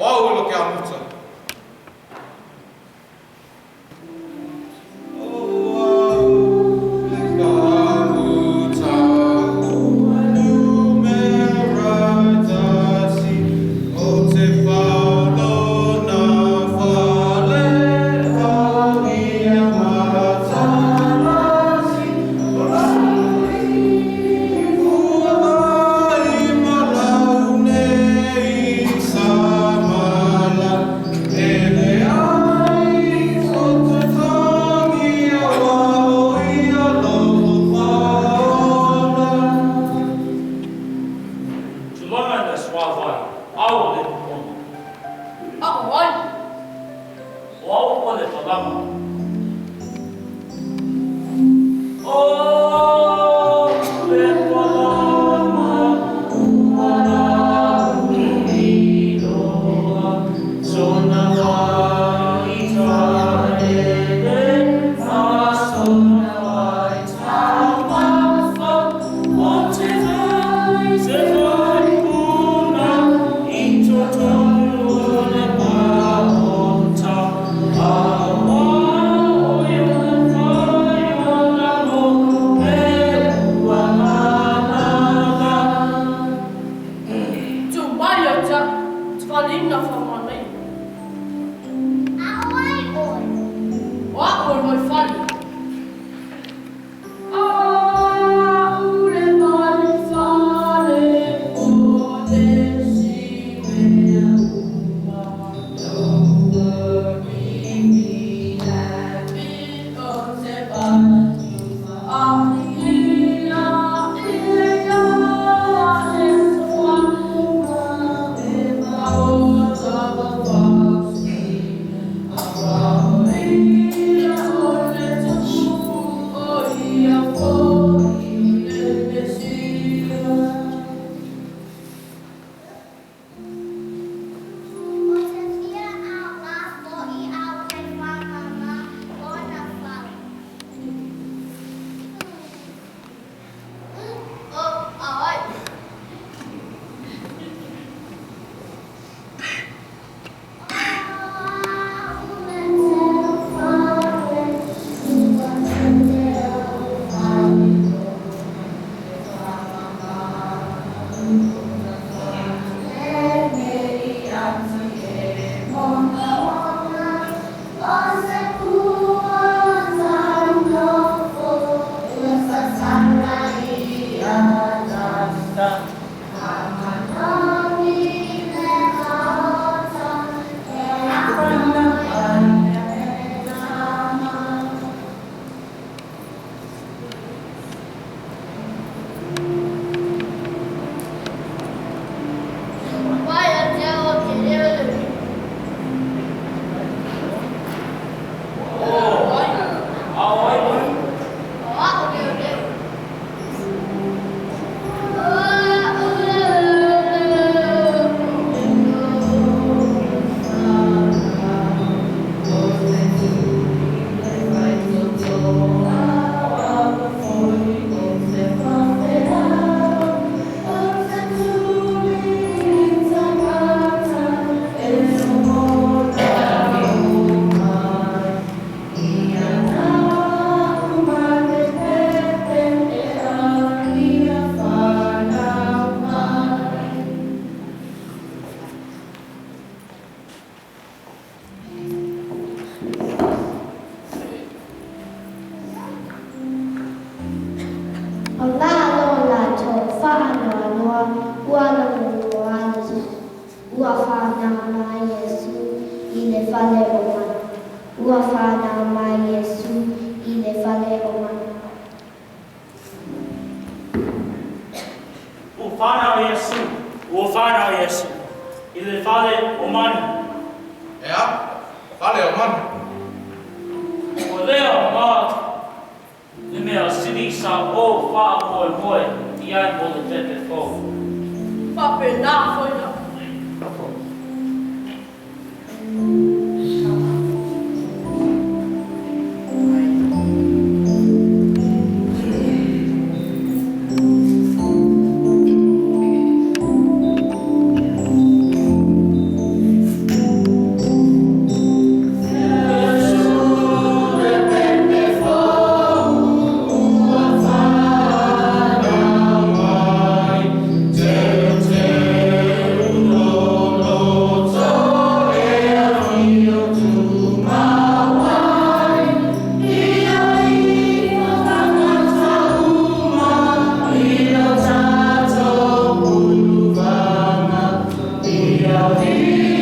O au i lo ke amuta. O au le ka amuta, ua numera tasi, o te whaulona whale au ia matalasi, o ua ai malau nei samala, e le ai o te tangi a wao ia loho whaola. Tulaga i le suavai, au o le pona. A'o ai. O au o le palama. O le palama ua lauiloa, sona wai taele, ma sona wai taumafa, o te vai te vai puna, i totonu o le maota, a wao i o le vai o lalo, e ua malala. Tu mai ia te au, te faleina whamanaia. A'o ai ʻoe. O a'u o le vai fale. A'u le vai fale o le isi mea uma. Don't worry, be happy, o te vai tufa ia ia e soa ma e maota vavasi. A ia o le tupu o ia foi le Mesia. O te fia aoga fo'i au e whamama o na fale. O, a'o ai. O au le teu fale, ua te au fale e whamama Le meri atu e mona ona, o se pua taunofo, ua satana ia tata. Amanami le maota, e ai e nama. Vai ia te au o te leo le ui. O, a'o ai ʻoe. O a'u leo leo. O a'u le leo leo O te tui le vai toto a foi o te whawheau O te tuli tangata e mona o mai Ia nā uma te pepe e a ia whanau mai. O la alo latou faanoanoa ua logonoa Iesu, ua fanau mai Iesu i le fale o manu. Ua fanau mai Iesu i le fale o manu. Ua whanau Iesu, ua whanau Iesu, i le fale o manu. E a, fale o manu. O lea ma le mea sili sa ou faamoemoe i ai mo le pepe fou. Faapena foi la. I